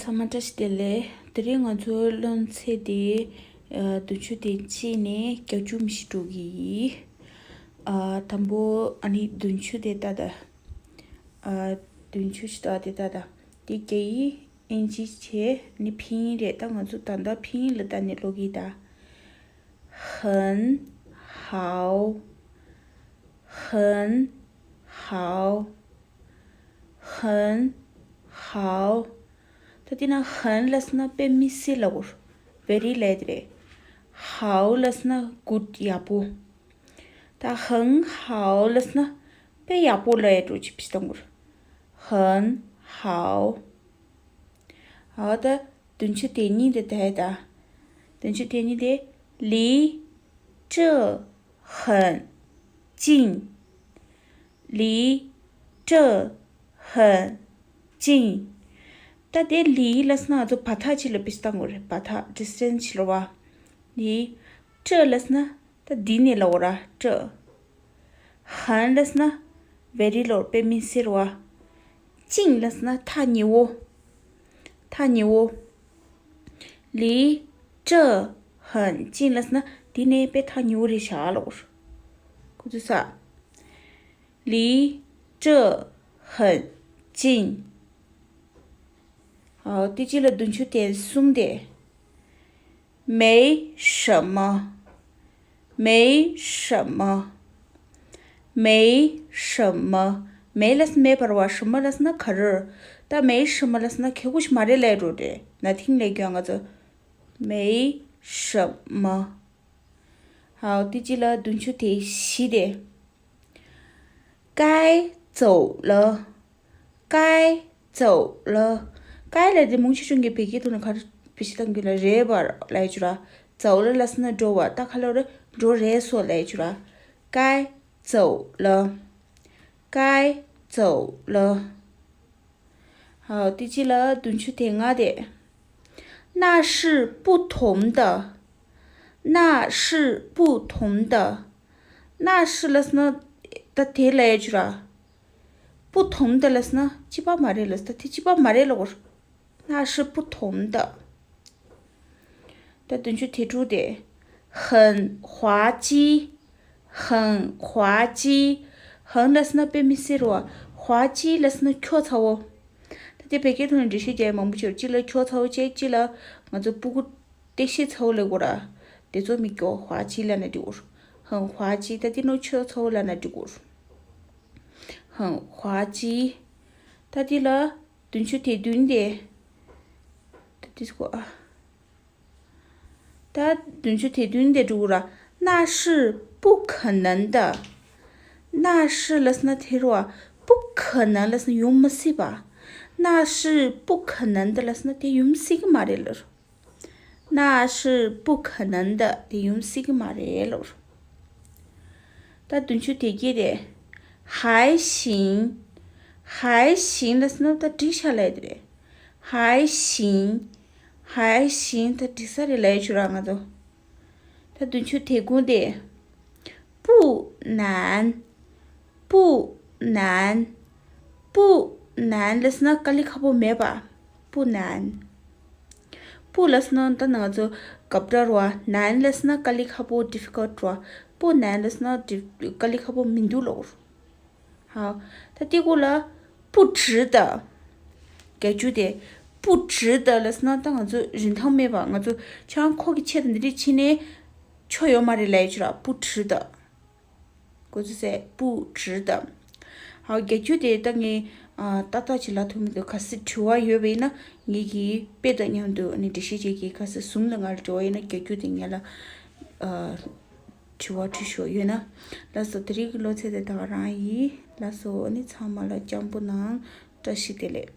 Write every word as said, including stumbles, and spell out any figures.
ཚང་མ་བཀྲ་ཤིས་བདེ་ལེགས། དེ་རིང་ང་ཚོའི་སློབ་ཚན་དེ་ཨ་བདུན་ཅུ་དོན་གཅིག་ནས་བརྒྱད་ཅུ་མི་ཤི་འགྲོ་གི་ཡིན། ཨ་དང་པོ་ཨ་ནི་བདུན་ཅུ་དེ་ལྟ་ད། ཨ་བདུན་ཅུ་ཞིག་ད་དེ་ལྟ་ད། དེ་རྒྱ་ཡིག་ཨིན་ཇི་བྱས་ནི་ཕིན་ཡིག་རེད། ད་ང་ཚོ་ད་ལྟ་ཕིན་ཡིག་ལ་ད་ནི་ཀློག་གི་ད། 很好，很好，很好。ད་དེ་ན་很ལབ་སོང་ན་དཔེ་མི་སྲིད་ལབ་དགོས། very ལབ་དེ་རེད། 好ལབ་སོང་ན་good ཡག་པོ། ད་很好ལབ་སོང་ན་དཔེ་ཡག་པོ་ལབ་ཡག་འགྲོ་ཅིག་ཕི་སྟོང་གོ། 很好། ཨ་ད་བདུན་ཅུ་དོན་གཉིས་དེ་ད་ཡ་ད། བདུན་ཅུ་དོན་གཉིས་དེ། 离这很近，离这很近。ད་དེ་离ལབ་སོང་ན་ང་ཚོ་བར་ཐག་ཅིག་ལ་ཕི་སྟོང་གོ་རེད། བར་ཐག་distance ཅིག་ལ་བ། 离这ལབ་སོང་ན་ད་འདི་ནས་ལབ་དགོས་ར། 这། 很ལབ་སོང་ན་very ལབ་དཔེ་མི་སྲིད་ར་བ། 近ལབ་སོང་ན་ཐག་ཉེ་བོ། ཐག་ཉེ་བོ། 离这很近ལབ་སོང་ན་འདི་ནས་དཔེ་ཐག་ཉེ་བོ་རེད་ཤག་ལབ་དགོས། ཁུ་ཚུར་ས། 离这很近། ཨོ་དེ་གཅིག་ལ་བདུན་ཅུ་དོན་གསུམ་དེ། 没什么，没什么，没什么。 没ལབ་སོང་ན་མེད་པ་ར་བ། 什么ལབ་སོང་ན་ག་རེ། ད་没什么ལབ་སོང་ན་གལ་ཁུ་ཞིག་མ་རེད་ལབ་འགྲོ་རེད། nothing ལབ་རྒྱུ་ང་ཚོ། 没什么། ཨོ་དེ་གཅིག་ལ་བདུན་ཅུ་དོན་བཞི་དེ། 该走了，该走了。 该ལབ་དེ་མང་ཆེ་ཆུང་གི་བོད་སྐད་ཐོག་ནས་ག་རེ་བེད་སྤྱོད་གཏང་གི་ལ་རེད་པ་ལབ་ཡ་ཅིག་ར། 走了ལབ་སོང་ན་འགྲོ་བ། ད་ག་ལབ་རེད། འགྲོ་རན་སོང་ལབ་ཡ་ཅིག་ར། 该走了，该走了。 ཨོ་དེ་གཅིག་ལ་བདུན་ཅུ་དོན་ལྔ་དེ། 那是不同的，那是不同的。 那是ལབ་སོང་ན་ད་དེ་ལབ་ཡ་ཅིག་ར། 不同的ལབ་སོང་ན་གཅིག་པ་མ་རེད་ལབ་སོང་། ད་དེ་གཅིག་པ་མ་རེད་ལབ་དགོས། 那是不同的。 ད་བདུན་ཅུ་དོན་དྲུག་དེ། 很滑稽，很滑稽། 很ལབ་སོང་ན་དཔེ་མི་སྲིད་ར་བ། 滑稽ལབ་སོང་ན་འཁྱོག་ཚ་བོ། ད་དེ་བོད་སྐད་ཐོག་ནས་འགྲེལ་བཤད་རྒྱག་ཡ་མང་པོ་ཅིག་ཡོད། གཅིག་ལ་འཁྱོག་ཚ་བོ་བྱས། གཅིག་ལ་ང་ཚོ་སྤུ་གུ་ལྟེ་ཤེས་ཚ་བོ་ལབ་དགོས་ར། དེ་ཚོ་མི་འཁྱོག 滑稽ལབ་ན་འགྲིག་གོ། 很滑稽། ད་དེ་ནོ་འཁྱོག་ཚ་བོ་ལབ་ན་འགྲིག་གོ། 很滑稽། ད་དེ་ལ་བདུན་ཅུ་དོན་བདུན་དེ། ད་དེ་ཚོ་ཨ། ད་བདུན་ཅུ་དོན་བདུན་དེ་འགྲོ་གི་ར། 那是不可能的། 那是ལབ་སོང་ན་དེ་ར་བ། 不可能ལབ་སོང་ན་ཡོང་མི་སྲིད་པ། 那是不可能的ལབ་སོང་ན་དེ་ཡོང་སྲིད་གི་མ་རེད་ལབ། 那是不可能的དེ་ཡོང་སྲིད་གི་མ་རེད་ལབ། ད་བདུན་ཅུ་དོན་བརྒྱད་དེ། 还行། 还行ལབ་སོང་ན་ད་འགྲིག་ཤག་ལབ་དེ་རེད། 还行། 还行ད་འགྲིག་ས་རེད་ལབ་ཡ་ཅིག་ར་ང་ཚོ། ད་བདུན་ཅུ་དོན་དགུ་དེ། 不难། 不难། 不难ལབ་སོང་ན་དཀའ་ལས་ཁག་པོ་མེད་པ། 不难། 不ལབ་སོང་ན་ད་ང་ཚོ་སྐབས་འདྲ་ར་བ། 难ལབ་སོང་ན་དཀའ་ལས་ཁག་པོ། difficult ར་བ། 不难ལབ་སོང་ན་དཀའ་ལས་ཁག་པོ་མི་འདུག་ལབ། ཧའོ། ད་དེ་གུ་ལ། 不值得། བརྒྱད་ཅུ་དེ། 不值得ལབ་སོང་ན་ད་ང་ཚོ་རིན་ཐང་མེད་པ། ང་ཚོ་ཆང་ཁོག་གི་ཆེད་དུ་འདི་འདྲ་བྱས་ནས་ཆོ་ཡོད་མ་རེད་ལབ་ཡ་ཅིག་ར། 不值得། 不值得། ཧའོ། བརྒྱད་ཅུ་དེ་ད་ངས་ཨ་ཏག་ཏག་ཅིག་ལབ་ཐུབ་མི་འདུག་གལ་སྲིད་དྲི་བ་ཡོད་པ་ཡིན་ན་ངེད་ཀྱི་དཔེ་དང་མཉམ་དུ་ཨ་ནི་འགྲེལ་བཤད་བྱེད་ཀྱི། གལ་སྲིད་ཟུམ་ལ་ང་ལ་དྲི་བ་ཡོད་ན་བརྒྱད་ཅུ་དེ་ངས་ལ་ཨ་དྲི་བ་དྲི་ཤོག་ཡོད་ན། ལགས་སོ། དེ་རིང་གི་སློབ་ཚན་དེ་ད་ག་རང་ཡིན། ལགས་སོ། ཨ་ནི་ཚང་མ་ལ་སྤྱང་པོ་གནང་། བཀྲ་ཤིས་བདེ་ལེགས།